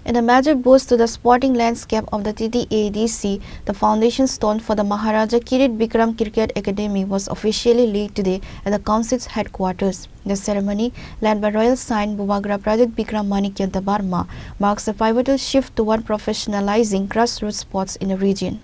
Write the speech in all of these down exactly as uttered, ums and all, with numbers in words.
In a major boost to the sporting landscape of the T T A D C, the foundation stone for the Maharaja Kirit Bikram Cricket Academy was officially laid today at the council's headquarters. The ceremony, led by Royal Saint Bubagra Pradyut Bikram Manikya Debbarma, marks a pivotal shift toward professionalizing grassroots sports in the region.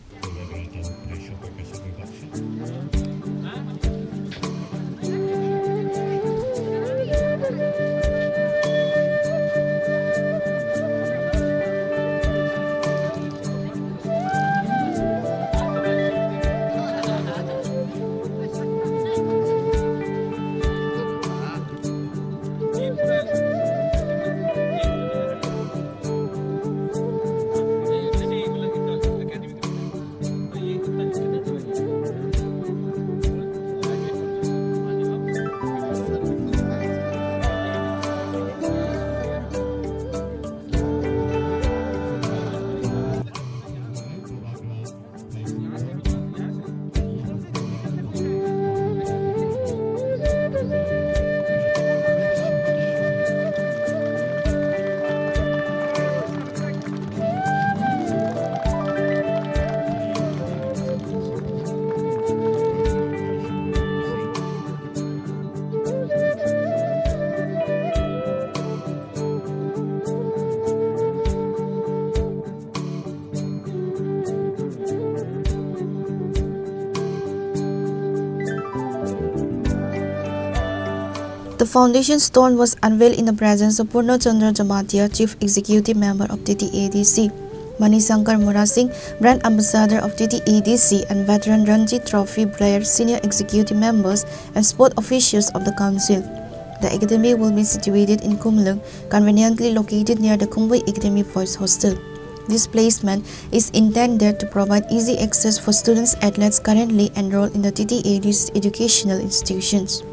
The foundation stone was unveiled in the presence of Purna Chandra Jamatia, Chief Executive Member of T T A D C, Mani Shankar Murasing, Brand Ambassador of T T A D C, and veteran Ranji Trophy player, senior executive members, and sport officials of the council. The academy will be situated in Khumlwng, conveniently located near the Khumbui Academy Boys Hostel. This placement is intended to provide easy access for students athletes currently enrolled in the T T A D's educational institutions.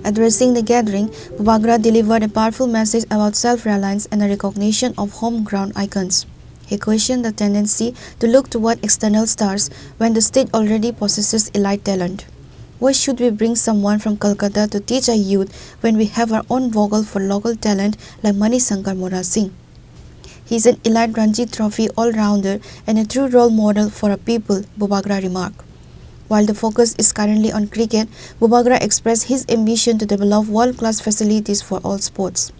Addressing the gathering, Bubagra delivered a powerful message about self-reliance and a recognition of home ground icons. He questioned the tendency to look toward external stars when the state already possesses elite talent. Why should we bring someone from Calcutta to teach our youth when we have our own vocal for local talent like Mani Shankar Murasing? He is an elite Ranji Trophy all-rounder and a true role model for our people, Bubagra remarked. While the focus is currently on cricket, Bubagra expressed his ambition to develop world-class facilities for all sports.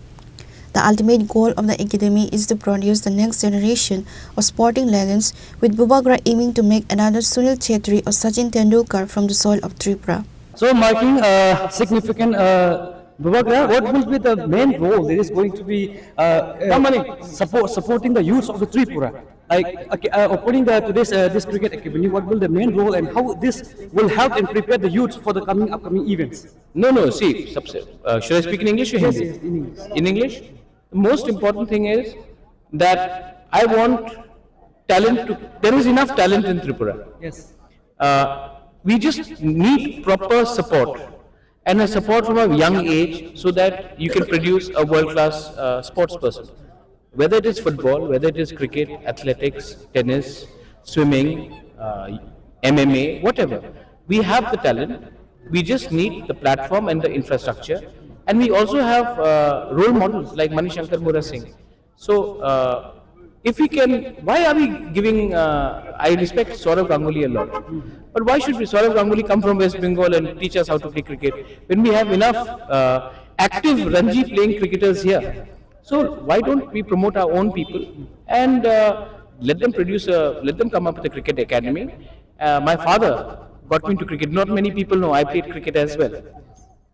The ultimate goal of the academy is to produce the next generation of sporting legends, with Bubagra aiming to make another Sunil Chhetri or Sachin Tendulkar from the soil of Tripura. So, marking a significant, uh, Bubagra, what will be the main role that is going to be, uh, uh, support, supporting the youth of the Tripura? Like, okay, uh, opening the, today's, uh, this cricket academy, what will the main role and how this will help and prepare the youth for the coming, upcoming events? No, no, see, subs-, uh, should I speak in English or Hindi? Yes, in English. In English, the most important thing is that I want talent to, there is enough talent in Tripura. Yes. Uh, we just need proper support and a support from a young age so that you can produce a world-class, uh, sports person. Whether it is football, whether it is cricket, athletics, tennis, swimming, uh, M M A, whatever. We have the talent. We just need the platform and the infrastructure. And we also have, uh, role models like Mani Shankar Murasing. So, uh, if we can, why are we giving, uh, I respect Sourav Ganguly a lot, but why should we, Sourav Ganguly come from West Bengal and teach us how to play cricket when we have enough, uh, active Ranji playing cricketers here? So why don't we promote our own people and, uh, let them produce a, let them come up with a cricket academy? Uh, my father got me into cricket. Not many people know I played cricket as well.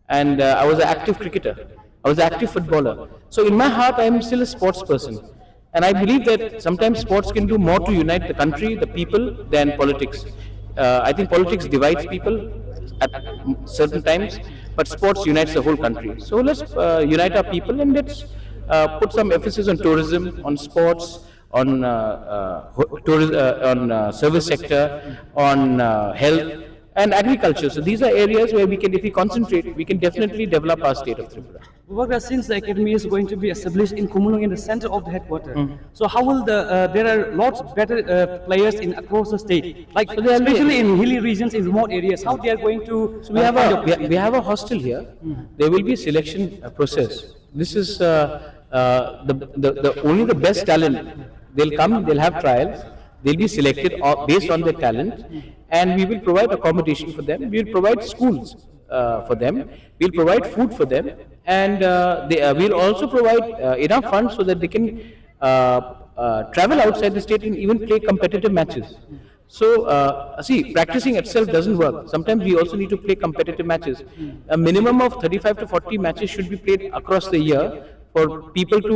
And, uh, I was an active cricketer. I was an active footballer. So in my heart, I am still a sports person. And I believe that sometimes sports can do more to unite the country, the people, than politics. Uh, I think politics divides people at certain times, but sports unites the whole country. So let's, uh, unite our people and let's, uh, put some emphasis on tourism, on sports, on, uh, uh, ho-, touris-, uh, on, uh, service sector, on, uh, health and agriculture. So these are areas where we can, if we concentrate, we can definitely develop our state of Tripura. Bubagra, since the academy is going to be established in Khumulwng in the center of the headquarter, so how will the, uh, there are lots better, uh, players in across the state, like, so there will be especially in hilly regions, in remote areas, how they are going to, so we uh, have find a, we, we have a hostel here. There will be selection, uh, process. This is, uh, Uh, the, the, the only the best talent, they'll come, they'll have trials, they'll be selected o- based on their talent, and we will provide accommodation for them. We will provide schools uh, for them. We'll provide food for them, and uh, they, uh, we'll also provide uh, enough funds so that they can uh, uh, travel outside the state and even play competitive matches. So, uh, see, practicing itself doesn't work. Sometimes we also need to play competitive matches. A minimum of thirty-five to forty matches should be played across the year for people to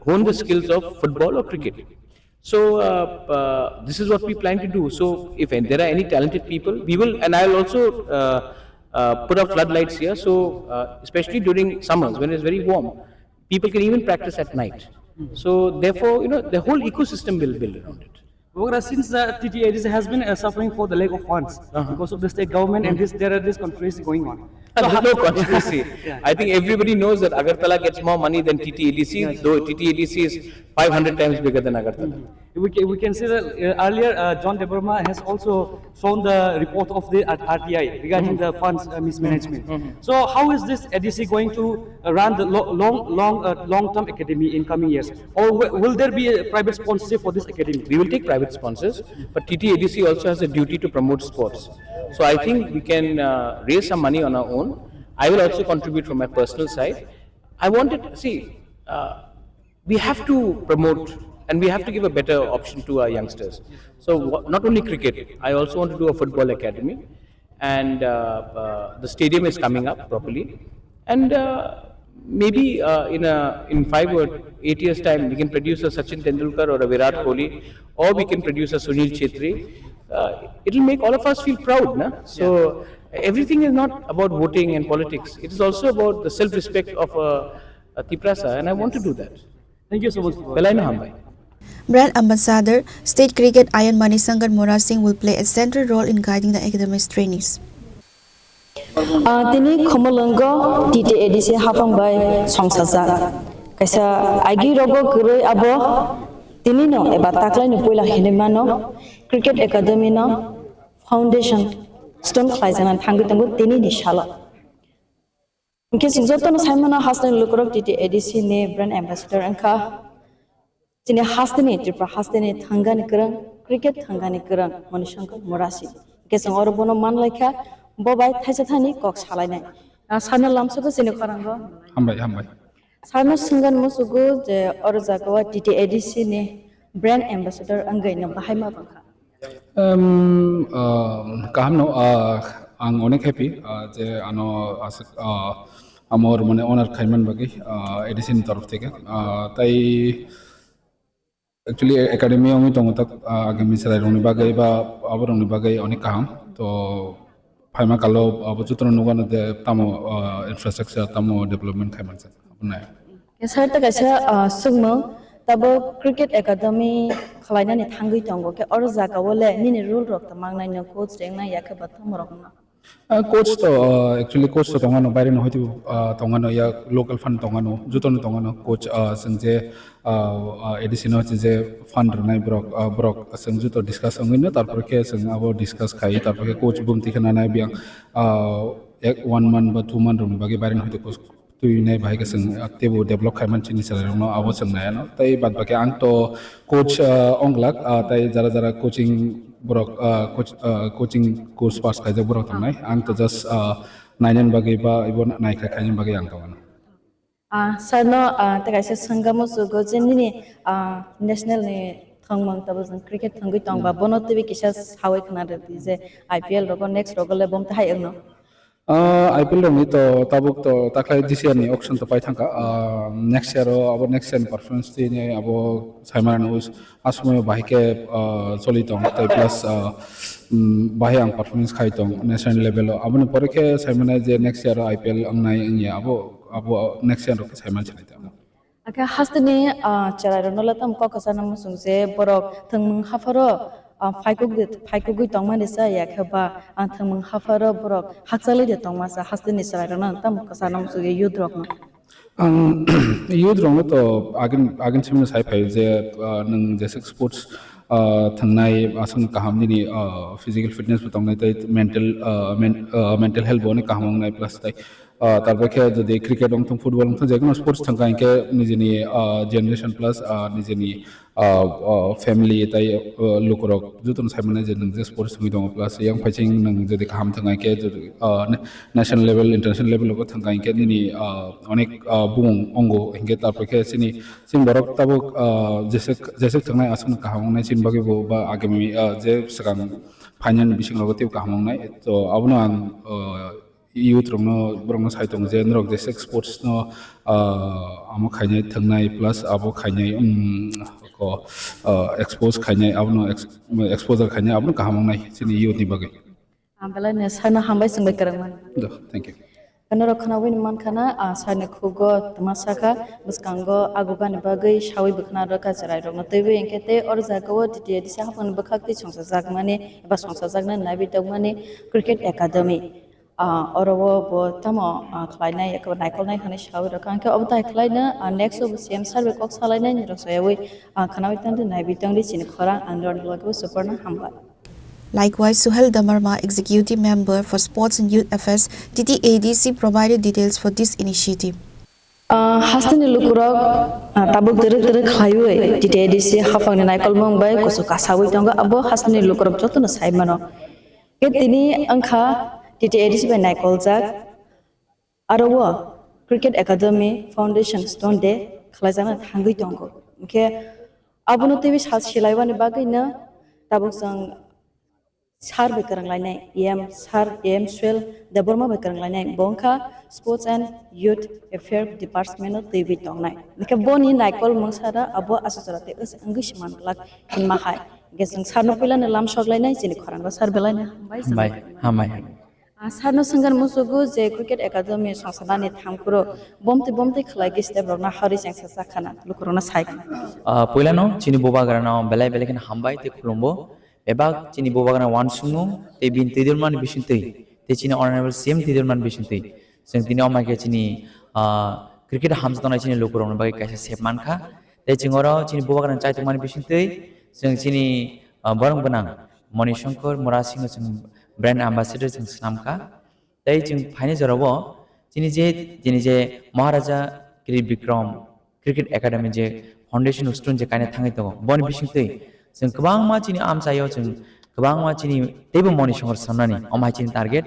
hone the skills of football or cricket. So, uh, uh, this is what we plan to do. So, if there are any talented people, we will, and I'll also uh, uh, put up floodlights here. So, uh, especially during summers when it's very warm, people can even practice at night. So, therefore, you know, the whole ecosystem will build around it. Bubagra, since the T T A D C has been uh, suffering for the lack of funds Uh-huh. because of the state government and this, there are this controversy going on. Uh, there's no controversy. Yeah. I think everybody knows that Agartala gets more money than T T A D C, Yeah. though T T A D C is five hundred times bigger than Agartala. We can, we can see that uh, earlier uh, John Debbarma has also shown the report of the R- R T I regarding the funds uh, mismanagement. So how is this A D C going to uh, run the lo- long, long, uh, long-term academy in coming years? Or w- will there be a private sponsorship for this academy? We will take private sponsors, but T T A D C also has a duty to promote sports. So I think we can uh, raise some money on our own. I will also contribute from my personal side. I wanted, see, uh, we have to promote and we have to give a better option to our youngsters. So, wha- not only cricket, I also want to do a football academy, and uh, uh, the stadium is coming up properly, and uh, maybe uh, in a in five or eight years' time, we can produce a Sachin Tendulkar or a Virat Kohli, or we can produce a Sunil Chhetri. Uh, it'll make all of us feel proud, na? So everything is not about voting and politics. It is also about the self-respect of a, a Tiprasa, and I want to do that. Thank you so much. Belai no hambai. Brand Ambassador, State Cricket Iron Manishangar Murasing will play a central role in guiding the academy's trainees. Ah, tini Khumulwngo T T A D C hapang bai songsajak. Kaisa agi rogo kwrwi abo tini no eba taklai no puila hinwi mano Cricket Academy no foundation stone khlai jana thangwi tongo tini ni salo. Hingke chwng jotono sai mano hasteni lukurok T T A D C ni brand ambassador wngkha. Chini hasteni Tripura hasteni thangani kwrwng, cricket thangani kwrwng Manishankar Murasi. Hingke chwng oro bono manlaikha, bo bai thaisa thani kok salainai. Ah, sarno lamsogo chini khorang rok. Hambai, hambai. Sarno swngani musugo je oro jaga o T T A D C ni brand ambassador wngwi no bahai ma tongkha. Em, ah, kaham no, ah, ang onek happy, ah, je ano aswk, ah, amo rwmani honor khaiman bagwi, ah, A D C ni torof theke. Ah, tai actually academy wngwi tongo tak, ah, agami chwrai rokni bagwi ba abo rokni bagwi onek kaham. To phaima kalo abo jotono nukano je tamo, ah, infrastructure tamo development khaimanjak. Abonai. Sir, ta kaisa, ah, swngmung, tabuk Cricket Academy khwlainani thangwi tongo, khe oro jagao le nini role rok tong mangnai, nwng coach rengnai, ya khe ba tamo rok wngno? Ah, coach to, ah, actually coach to tongano, baireno hoite, ah, tongano, ya local fan tongano, jotono tongano, coach, ah, chwng je, ah, ah, A D C no je fan rwnai borok, ah, borok chwng joto discuss wngwino, tarpor khe chwng abo discuss khai, tarpor khe coach bumti khe nanai biyang, ah, ek one month ba two month rokni bagwi baireno hoite coach twi nai bahai khe chwng, ah, teibo develop khai man chini chwrai rokno abo chwng nai ano. Tei bad baki ang to coach, ah, ong glak, ah, tei jara jara coaching borok, ah, coach, ah, coaching course pass khaijak borok tongnai. Ang to just, ah, nainani bagwi ba ibo naikha khainani bagwi ang tongano. Ah, sir no, ah, tei kaisa swngamo sugo je nini, ah, national ni thwngmung tabuk jang cricket thwngwi tong ba, hmm, bono twiwi kisa sawi khna rwdi je I P L rogo next rogo le bom tahai wngno. Ah, I P L rokni to tabuk to takhai this year ni auction to pai thangkha. Ah, next year o abo next year ni performance tini abo saimanani us-, a somoyo bahai khe, ah, choli tong tei plus, ah, mm, bahai ang performance khai tong national level o. Aboni pore khe saimane je next year o I P L wngnai wngya abo, abo next year o khe saiman sinai tong. Akhe hasteni, ah, chwrairokno le tamo kok kwchangno muchung je borok thwngmung hapharo, ah, phaikuk de, phaikugwi tongmani cha, ya khe ba, ah, thwngmung hapharo borok hakchalwi de tongma cha, hasteni chwrairokno tamo kwchangno muchung je youth rokno. Ang youth rokno to agin, agin simino sai phai je, ah, nwng jeswk sports, ah, thwngnai aswkno kaham nini, ah, physical fitness bo tongnai tei mental, ah, men-, ah, mental health bo onek kaham wngnai plus tei Ah, tarpore khe jodi cricket wng thung, football wng thung, je kono sports thang kha hinkhe nijini, ah, generation plus, ah, nijini, ah, ah, family tai, ah, lukurok jotono sai mannai je nwng je sports thangwi tongo, plus yang phaising nwng jodi kaham thang kha hinkhe jodi, ah, na-, national level, international level o thang kha hinkhe nini, ah, onek, ah, bumung wngo hinkhe tarpore khe chini, chini borok tabuk, ah, jeswk, jeswk thangnai aswkno kaham wngnai chini bagwi bo ba agami, ah, je swkang phainani bising rogo teibo kaham wngnai. To abono ang, ah, youth rokno, borokno sai tongo je norok jeswk sports no, ah, amo khainai thangnai plus abo khainai, um, ko, ah, expose khainai, abono ex-, exposure khainai, abono kaham wngnai chini youth ni bagwi. Ah, belai no sir no hambai swngbai kwrwngmani. Do, thank you. Norok khwnawini mankha na, ah, sir ni khugo twma sakha, bwskango agugani bagwi sawi bwkhwna rwkha cherai rokno twiwi hinkhe tei oro jagao T T A D C haphangni bwkhak twi songchajakmani eba songchajaknani naiwi tongmani Cricket Academy. Ah, oro o bo tamo, ah, khlainai, eko naikolnai hwnwi sawi rwkha. Hinkhe obo tai khlaino, ah, next o bo C M sir bai kok salainai nirok sayawi, ah, khwnawi tongdi, naiwi tongdi chini khorang, ang norokni bagwi bo Suporna hambai. Likewise, Suhel Damarma, Executive Member for Sports and Youth Affairs, T T A D C, provided details for this initiative. Ah, hasteni lukurok, ah, tabuk twrwk twrwk khlaiwi T T A D C haphangni naikolmung bai kuchuk kasawi tongo, abo hasteni lukurok jotono sai mano. Khe tini wngkha T T A D C bai naikoljak, aro o Cricket Academy Foundation Stone Day khlaijakna thangwi tongo. Hinkhe abono twiwi sa-, silaiwani bagwino tabuk chwng sir bai kwrwnglainai, E M sir, E M Suel Debbarma bai kwrwnglainai, bo wngkha Sports and Youth Affair Department o twiwi tongnai. Hinkhe boni naikolmung sara abo aswk jora tei wngwi se man glak hinma hai. Hinkhe chwng sir no puilano lam soklainai, chini khorango sir belaino hambai. Hambai, hambai, hambai. Ah, sir no swngkha musugo je Cricket Academy songsanani thamkuro bomtwi bomtwi khlai khe step rokno harwi chengsa chakhana lukurokno sai khna. Ah, puilano chini bubagrano belai belai kheno hambai tei khulumbo. Bebak chini bubagrano wansukmung tei bini twidulmani bisingtwi tei chini honorable C M twidulmani bisingtwi chwng tini omo khe chini, ah, cricket hamjaknai chini lukurokni bagwi kaisa sep mankha. Tei chwng oro chini bubagrano chaitokmani bisingtwi chwng chini, ah, borok gwnang Moni Shankar Murasingno chwng brand ambassador chwng swnamkha. Tei chwng phaini jorao chini je, chini je Maharaja Kri Bikram Cricket Academy je foundation stone je kaina thangwi tongo, boni bisingtwi chwng kwbangma chini amchaio chwng kwbangma chini teibo Moni Shankar swnamnani, omo hai chini target.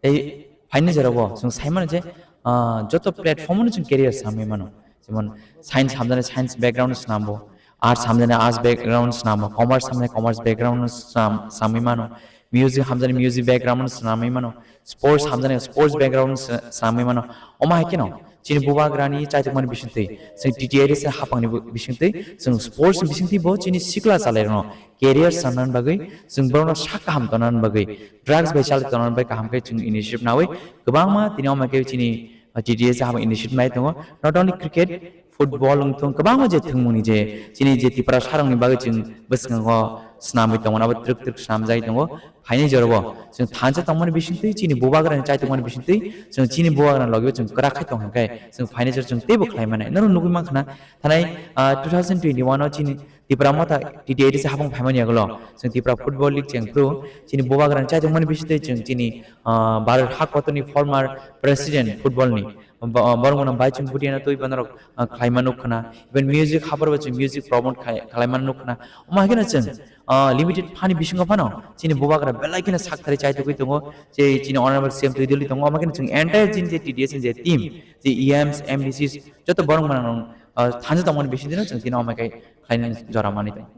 Tei phaini jorao chwng sai mano je, ah, joto platform-o chwng career swnamwi mano. Jemon science hamjaknai science background swnambo, arts hamjaknai arts background swnambo, commerce hamjaknai commerce background swnam-, swnamwi mano, music hamjaknai music background swnamwi mano, sports hamjaknai sports background sw-, swnamwi mano. Omo hai kheno chini bubagrani chaitokmani bisingtwi, chwng T T A D C haphangni bo-, bisingtwi, chwng sports ni bisingtwi bo chini sikla chalairokno career swnamnani bagwi chwng borokno sak kaham tongnani bagwi, drugs bai chali tongnani bai kaham khe chwng initiative nawi kwbangma tini omo khe chini, uh, T T A D C haphang initiative nai tongo. Not only cricket, football wng thung, kwbangma je thwngmungni je chini je Tiprasarokni bagwi chwng bwskango swnamwi tongo, abo twrwk twrwk swnamjagwi tongo. Phaini jorao chwng thansa tongmani bisingtwi, chini bubagrani chaitokmani bisingtwi, chwng chini bubagrani logi chwng kwrak khe tong hwnkhe, chwng phaini jora chwng teibo khlai mannai. Norok nugwi mankha na, thanai, ah, two thousand twenty-one o chini Tipra Motha T T A D C haphang phaimani yagulo, chwng Tipra Football League chengphru, chini bubagrani chaitokmani bisingtwi chwng chini, ah, Bharat ha kotorni former president football ni, bo-, borok mano bai chwng budiano twi banorok, ah, khlaima nuk khna. Even music haphar bo chwng music promote khai-, khlaima nuk khna. Omo hai kheno chwng, ah, limited phani bisingo phano chini bubagra belai kheno sak thari chai tugwi tongo. Je chini honorable C M twi dili tongo, omo kheno chwng entire chini je T D S ni je team, je E Ms, M D Cs, joto borok mano, ah, thansa tongmani bisingtwi chwng chini omo khe khlainani jora manwi tongo.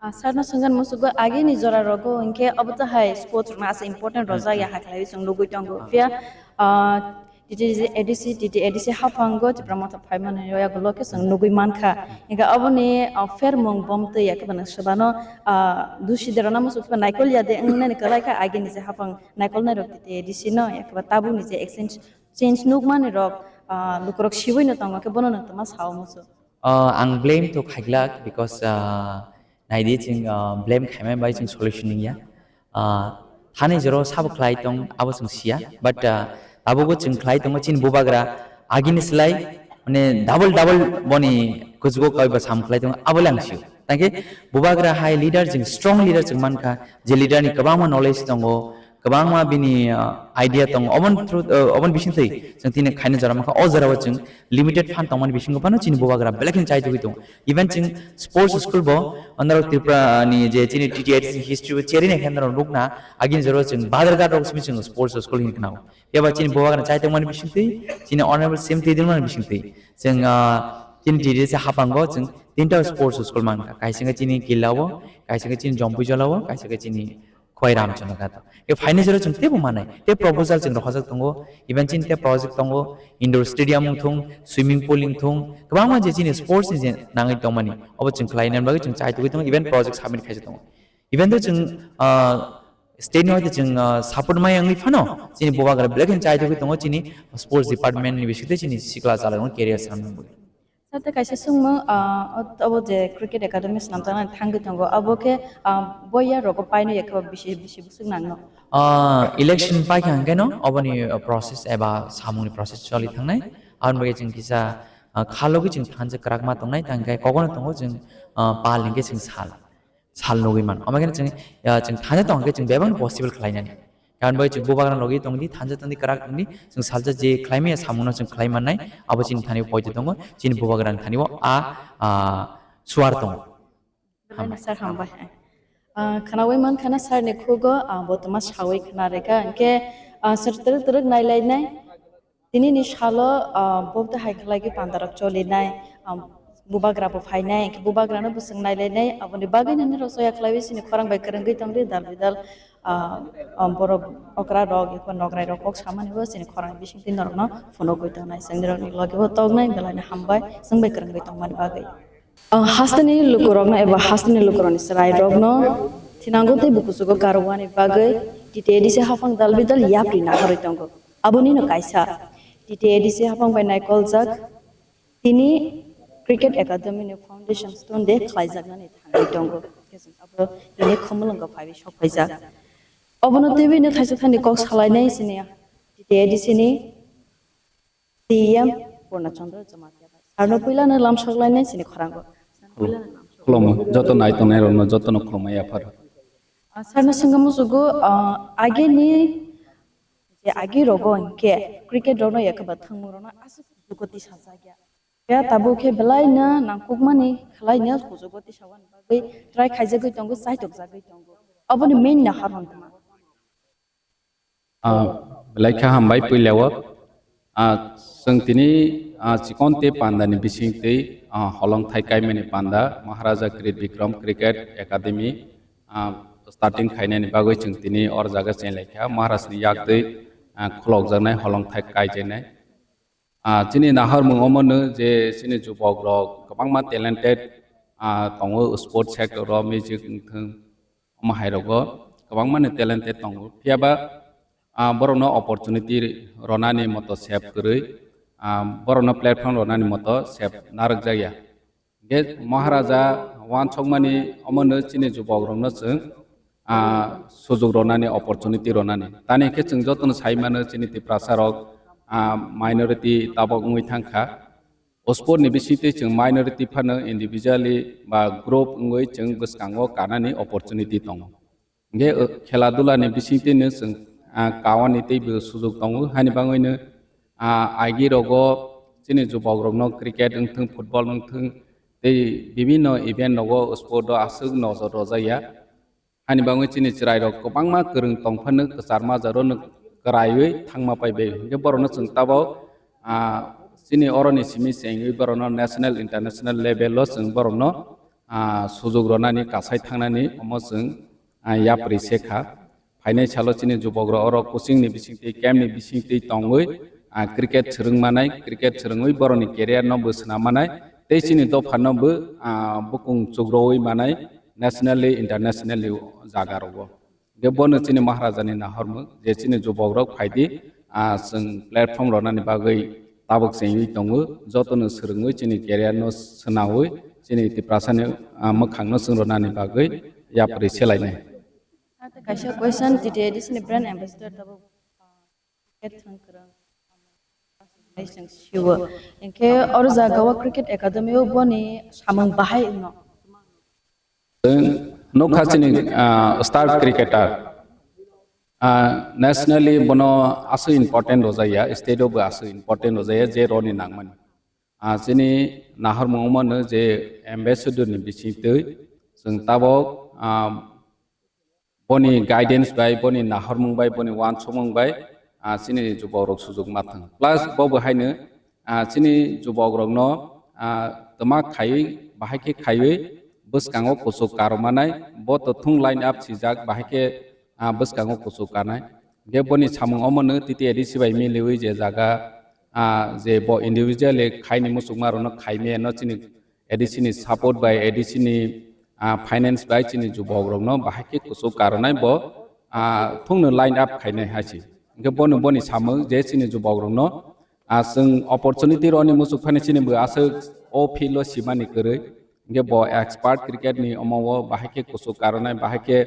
Ah, sir no swngkha musugo agini jora rogo hinkhe obo to hai sports rokno asa important rojak ya hai khlaiwi chwng nugwi tongo. Phiya, ah, T T A D C, T T A D C haphango Tipra Motha phaimani yagulo khe chwng nugwi mankha. Hinkhe oboni, ah, phermung bomtwi ya khe bana swbano, ah, dusi derana musu khe naikol ya de wngnani kwlai kha agini je haphang naikol nairok T T A D C no ya khe ba tabukni je exchange, change nukmani rok, ah, lukurok siwi no tongo khe bono no tongma sao musu. Ah, ang blame to khaiglak because, ah, naidi chwng, ah, blame khaimani bai chwng solution wngya. Ah, thani joro sabo khlai tong abo chwng siya, but, ah, abo bo chwng khlai tongo chini bubagra agini slai mane double double boni kuchugo kaiba sam khlai tongo abo le ang sio. Tangkhe bubagra hai leader chwng strong leader chwng mankha je leader ni kwbangma knowledge tongo, kwbangma bini, ah, idea tongo. Obon through, ah, obon bisingtwi chwng tini khaina jora mankha. O jorao chwng limited fund tongmani bisingo phano chini bubagra belai kheno chai tugwi tongo. Even chwng sports school bo, norok Tripura ni je chini T T I D C history bo cherwi naikhe norok nukna, agini jorao chwng Badharghat rok simi chwng sports school hinwi khna. Phiya ba chini bubagra chai tongmani bisingtwi, chini Honorable C M twi tongmani bisingtwi, chwng, ah, chini T T I D C haphango chwng tinta sports school mankha. Kaisa khe chini Killa o, kaisa khe chini Jompuijala o, kaisa khe chini Khwai Ramchandra Ghat. E phainai jora chwng teibo manai. Tei proposal chwng rohorjak tongo. Even chini tei project tongo. Indoor stadium wng thung, swimming pool wng thung. Kwbangma je chini sports ni je nangwi tongmani. Obo chwng khlainani bagwi chwng chai tugwi tongo. Even project submit khaijak tongo. Even though chwng, ah, state ni hoite chwng, ah, support maya wngwi phano, chini bubagra belai kheno chai tugwi tongo. Chini sports department ni bisingtwi chini sikla chalai career sanani bagwi. Sir, tei kaisa swngmung, ah, ot-, obo je cricket academy swnamjaknani thangwi tongo, abo khe, ah, boya rogo paino ya khe bisi, bisi bwswk nangno? Ah, election paikha hwnkhe no, oboni, ah, process eba samungni process choli thangnai. Aboni bagwi chwng kisa, ah, khalogwi chwng thansa kwrak ma tongnai, tangkhe kogono tongo chwng, ah, pal hwnkhe chwng sal, sal nugwi mano. Omo khe chwng, ah, chwng thansa tongkhe chwng bebak possible khlainani. Karon bai chwng bubagra logi tongdi, thansa tongdi, kwrak tongdi, chwng salsa je khlaimaya samungno chwng khlai mannai, abo chini thani poito tongo, chini bubagrani thani o a, a, suar tongo. Belai no sir hambai. Ah, khwnawi mankha na sir ni khugo, ah, bo tongma sawi khwna rwkha, hwnkhe, ah, sir twrwk twrwk nailainai. Tini ni salo, ah, bo tei hai khlai khe panda rok cholinai, ah, bubagra bo phainai, hwnkhe bubagra no bwswng nailainai, aboni bagwi no nini rok soya khlaiwi chini khorang bai kwrwngwi tongdi dal bidal, ah, ah, borok okra rok, eko nokrai rok kok samani bo chini khorang bisingtwi norok no phunugwi tongnai. Chwng nirok ni logi bo toknai, belai no hambai chwng bai kwrwngwi tongmani bagwi. Ah, hasteni lukurokno eba hasteni lukurokni chwrairokno thinango tei bukuchugo karwani bagwi T T A D C haphang dal bidal yapri naharwi tongo. Abonino kaisa T T A D C haphang bai naikoljak tini Cricket Academy ni Foundation Stone Day khlaijaknani thangwi tongo. Abo tini Khumulwngo phaiwi sokphaijak. Obono twiwi no thaisa thani kok salainai chini T T A D C ni C M Purna Chandra Jamatia bai. Sarno puilano lamsok lainai chini khorango. Khulum-, khulumo, joto nai tongnai rokno jotono khulumai yapharo. Ah, sarno swngwi muchugo, ah, agini je agi rogo hwnkhe cricket rokno yakhe ba thwngmung rokno aswk kuchugo tisa jakya. Ya tabuk khe belai no nangkukmani khlai no kuchugo tisa wani bagwi try khaijagwi tongo, chaitok jagwi tongo. Aboni main no harong tongma. Ah, belai kha hambai puilao. Ah, chwng tini, ah, chikon tei panda ni bising tei, ah, holong thai kaimani panda Maharaja Kirit Bikram Cricket Academy, ah, starting khainani bagwi chwng tini or jaga chenglai kha. Maharaj ni yak twi, ah, khulokjaknai holong thai kaijaknai. Ah, chini naharmung omo no je chini jubok rok kwbangma talented, ah, tongo sports sector o, music wngthung, omo hai rogo kwbangma ni talented tongo. Phiya ba, ah, borok no opportunity ronani moto sep kwrwi, ah, borok no platform ronani moto sep narwk jakya. Hingke Maharaja wansokmani omono chini jubokrokno chwng, ah, sujuk ronani, opportunity ronani. Tani hingke chwng jotono sai mano chini Tiprasa rok, ah, minority tabok wngwi thangkha. O sport ni bisingtwi chwng minority phano individually ba group wngwi chwng bwskango kanani opportunity tongo. Hingke, uh, khela dula ni bisingtwi no chwng, ah, kawani teibo sujuk tongo, hani bagwi no, ah, agi rogo chini jubok rokno cricket wngthung, football wngthung, tei bibinno event rogo sport o aswk nojor rwjakya. Hani bagwi chini chwrai rok kwbangma kwrwng tongphano kwchar majaro no kwraiwi thangma paibai. Hingke borokno chwng tabok, ah, chini oroni simi chengwi borokno national, international level o chwng borokno, ah, sujuk ronani, kasai thangnani omo chwng, ah, yapri se kha. Phainai salo chini jubokrok oro coaching ni bisingtwi, camp ni bisingtwi tongwi, ah, cricket swrwng manai, cricket swrwngwi borokni career no bo swnam manai, tei chini dopha no bo, ah, bukung chugrowi manai, nationally, internationally jaga rogo. Hingke bono chini Maharaja ni nahormung je chini jubokrok phaidi, ah, chwng platform ronani bagwi tabuk chengwi tongo, jotono swrwngwi chini career no swnawi chini Tiprasa ni, ah, mwkhang no chwng ronani bagwi yapri selainai. Ate kaisa question, T T A D C ni brand ambassador tabuk, ah, Thang kwrwng, chwng siwo. Hingke oro jaga o cricket academy o boni samung bahai wngno. Chwng nukha chini, ah, star cricketer. Ah, nationally bono aswk important rwjaya, state o bo aswk important rwjaya je roni nangmani. Ah, chini nahormung mano je ambassador ni bisingtwi chwng tabok, ah, boni guidance bai, boni nahormung bai, boni uansukmung bai, ah, chini jubokrok sujuk ma thang. Plus bo bo haino, ah, chini jubokrokno, ah, twma khaiwi, bahai khe khaiwi bwskango kuchuk karmanai, bo to thung line up sijak, bahai khe, ah, bwskango kuchuk kanai. Hingkhe boni samung omono T T A D C bai miliwi je jaga, ah, je bo individually khaini muchukmarokno khaimano chini A D C ni support bai A D C ni, ah, finance bai chini jubokrokno bahai khe kuchuk karwnai bo, ah, thungno line up khainai hai se. Hingkhe bono boni samung je chini jubokrokno, ah, chwng opportunity roni muchuk phani chini bo aswk o field o simani kwrwi. Hingkhe bo expert cricket ni omo o bahai khe kuchuk karwnai, bahai khe,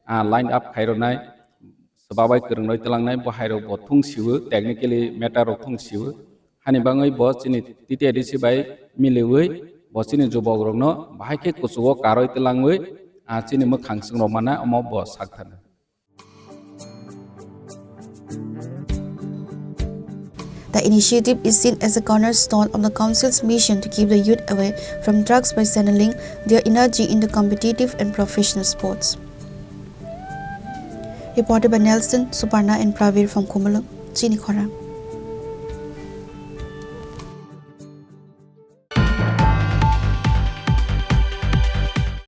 ah, line up khairwnai. Swbabai kwrwngroi twlangnai bo hairok bo thung siwo, technically matter rok thung siwo. Hani bangwi bo chini T T A D C bai miliwi bo chini jubokrokno bahai khe kuchugo karwi twlangwi, ah, chini mwkhang chwngrok mana omo bo sak thani. The initiative is seen as a cornerstone of the Council's mission to keep the youth away from drugs by channeling their energy into competitive and professional sports. Reported by Nelson, Suparna, and Pravir from Khumulwng, Chini Khorang.